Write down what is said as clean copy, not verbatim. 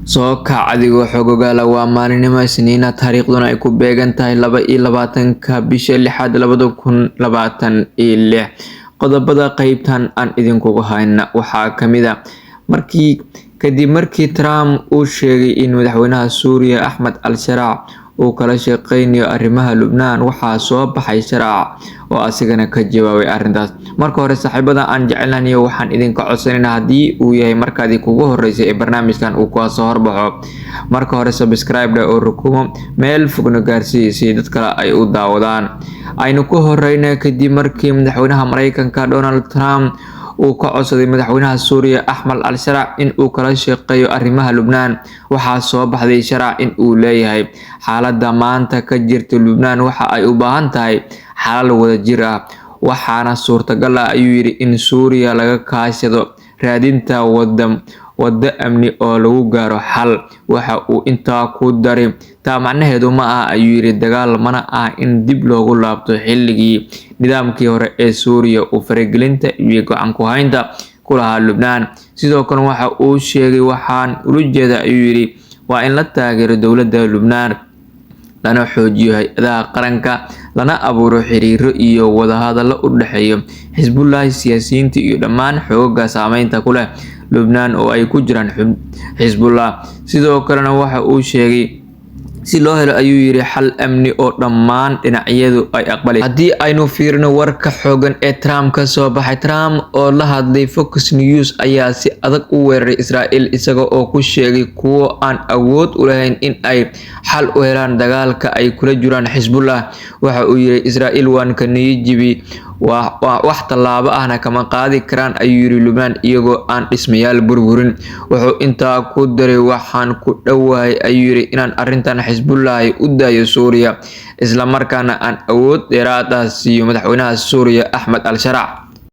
Soo kac adigoo xogogaala. Waa maalinimo Isniina, taariikhduna ay ku beegan tahay 22-ka bisha lixaad 2026. Qodobada qeybtan aan idinkugu hayna waxaa kamid a markii kadib markii Trump uu sheegay in madaxweynaha Suuriya Axmed al-Sharaac uu kala shaqeynayo arrimaha Lubnaan, waxaa soo baxay Sharaac oo asigana ka jawaabay arrintaas. Marka hore, saaxiibada aan jecelnaaniyo, waxaan idinka codsanaynaa, haddii uu yahay markaadii kugu horeysay ee barnaamijkan uu kasoo horbaxo, marka hore subscribe dheh oo rukumo, meel fogna gaarsii si dad kale ay u daawadaan. Aynu ku horeyna, kadib markii madaxweynaha Mareykanka Donald Trump uu ka codsaday madaxweynaha Suuriya Axmed al-Sharaac in uu kala shaqeeyo arrimaha Lubnaan, waxaa soo baxday Sharaac in uu leeyahay xaaladda maanta ka jirta Lubnaan waxa ay u baahan tahay xalal wadajir ah, waxaana suurtagal ah, ayuu yidhi, in Suuriya laga kaashado raadinta waddo amni oo lagu gaaro xal. Waxa uu intaa ku daray, taa macnaheedu ma aha, ayuu yidhi, dagaal, mana aha in dib loogu laabto xilligii nidaamkii hore ee Suuriya uu faragelinta iyo gacan ku haynta ku lahaa Lubnaan. Sidoo kale waxa uu sheegay, waxaan ula jeeda, ayuu yidhi, waa in la taageero dowladda Lubnaan, lana xoojiyo hay-adaha qaranka, lana abuuro xiriiro iyo wadahadallo u dhexeeya Xisbullahi, siyaasiyiinta iyo dhammaan xoogaga saameynta ku leh Lubnaan oo ay ku jiraan Xisbullah. Sidoo kalena waxa uu sheegay si loo helo, ayuu yidhi, xal amni oo dhammaan dhinacyadu ay aqbali. Haddii aynu fiirino warka xoogan ee Trump ka soo baxay, Trump oo la hadlay Fox News ayaa si adag u weeraray Israel, isaga oo ku sheegay kuwo aan awood u lahayn in ay xal u helaan dagaalka ay kula jiraan Xisbullah. Waxa uu yidhi, Israel waan ka niyajibi, wax tallaabo ahna kama qaadi karaan, ayuu yidhi, Lubnaan iyagoo aan dhismayaal burburin. Wuxuu intaa ku daray, waxaan ku dhowahay, ayuu yidhi, inaan arrintan Xisbullahi u daayo Suuriya, isla markaana aan awood dheeraad ah siiyo madaxweynaha Suuriya Axmed al-Sharaac.